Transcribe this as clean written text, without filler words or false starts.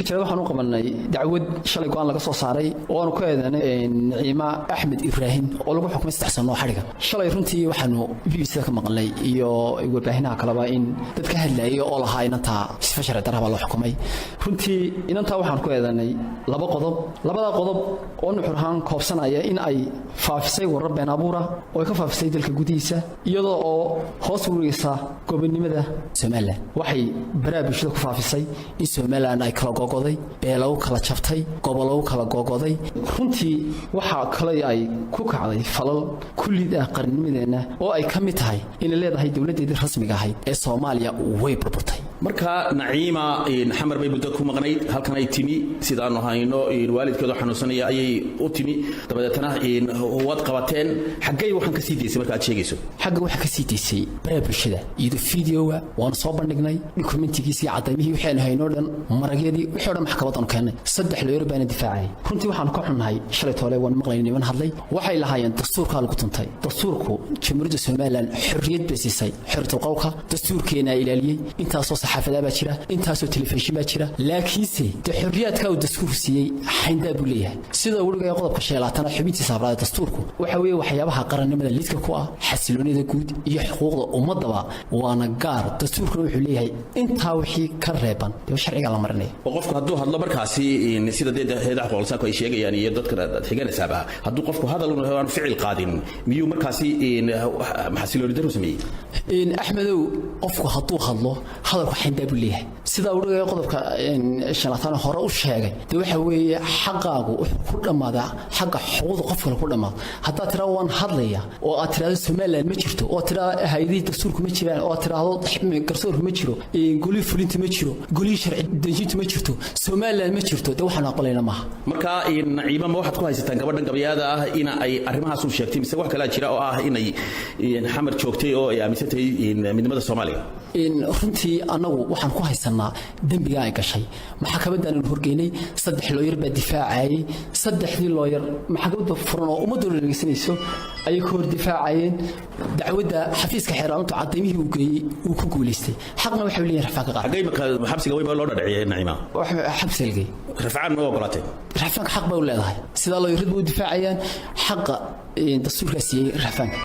Jira waxaan u qabanay dacwad shalay go'aan laga soo saaray oo aanu ku eedanay Naciima Axmed Ibraahim oo lagu xukumay 3 sano oo xadhiga. Shalay runtii waxaanu BBC ka maqalnay iyo warbaahinaha kaleba in dad ka hadlayay oo lahaa inantaa sifa sharci darra baa loo xukumay. Runtii inantaa waxaan ku eedanay laba qodob, labada qodob oo nuxur ahaan koobsanaya in ay faafisay warar been abuura oo ay ka faafisay dalka gudihiisa, iyadoo oo hoos ururaysa gobonimada Somaliland. Waxay baraha bulshada ku faafisay in Somaliland ay kala gogoday, beelow kala jabtay, gobolow kala gogoday. Runtii waxaa kale ay ku kacday falal kullid ah qarnimadeenna, oo ay ka mid tahay inay leedahay dowladdeedii rasmiga ahayd ee Soomaaliya way burburtay. Marka Naciima Xamar bay muddo ku maqnayd, halkan ay timi sidaanu hayno waalidkeedo xanuunsanaya ayay u timi, dabadeetana waad qabateen. Xaggay waxaan ka sii daysay marka aad sheegayso? Xagga waxaa ka sii daysay baraha bulshada iyadoo videoga waanu soo bandhignay, dokumentigiisii, cadaymihii, waxaanu haynoo dhan, maragyadii, wixii o dhan maxkamadaanu keennay. Saddex looyar baana difaacayay. Runtii waxaanu ka xunnahay shalay toole waan maqlayna niman hadlay, waxay lahaayeen dastuurkaa lagu tuntay. Dastuurku Jamhuuriyadda Somaliland xorriyad bay siisay, xorriyatul qowlka dastuurkeenaa ilaaliyey. Intaasoo saxaafadaa baa jira, intaasoo telefishin baa jira, laakiinse dee xorriyaadka uu dastuurku siiyey xayndaa buu leeyahay, sida uu dhigaya qodobka 25aad xubintiisa afraad ee dastuurku. Waxa weeye waxyaabaha qarannimada lidka ku ah, xasiloonida guud iyo xuquuqda ummadaba waana gaar. Dastuurkuna wuxuu leeyahay intaa wixii ka reeban dee sharciga la marinaya. Oo qofku hadduu hadlo markaasi, sida dee hay'adaha xuquuqul insaanku ay sheegayaan iyo dadkan aad xiganaysaaba, hadduu qofku hadal aan ficil qaadin, miyuu markaasi xasilooni daro sameeyey? Axmedow, qofku hadduu hadlo, hadalku xayndaa buu leeyahay, sidaa uu dhigaya qodobka 25 hore u sheegay. Dee waxa weeye xaqaagu wuxuu ku dhammaadaa xagga xuquuqda qof kale ku dhammaado. Haddaad tidhahdo waan hadlaya, oo aad tidhahdo Somaliland ma jirto, oo aad tidhahdo hay-adihii dastuurku ma jiraan, oo aad tidhahdo garsoorku ma jiro, golihii fulinta ma jiro, golihii sharci dejintu ma jirto, Somaliland ma jirto, dee waxaanu aqbalayna maaha. Marka Naciima, ma waxaad ku haysataan gabadhan gabayaada ah ina ay arrimahaas u sheegtay, mise wax kalaa jira oo ah inay Xamar joogtay oo ay aaminsan tahay midnimada Soomaaliya? Runtii annagu waxaan ku haysanaa dembiga ay gashay. Maxkamadaanu horgeynay, saddex looyar baa difaacayay. Saddexdii looyar maxkamadda furan oo ummaddoona dhegeysanayso ayay ka hor difaacayeen dacwadda. Xafiiska xeeraalintu cadaymihii uu geeyey uu ku guulaystay, xaqna waxay leeyihin rafaan ka qaad. Xaggay marka xabsiga weyn baa loo dhadhiciyay Naciima? Xabsiga la geeyey. Rafcaan ma ogolaatay? Rafcaanka xaq bay u leedahay, sidaa looyaradu u difaacayaan, xaqa dastuurkaa siiyey rafcaanka.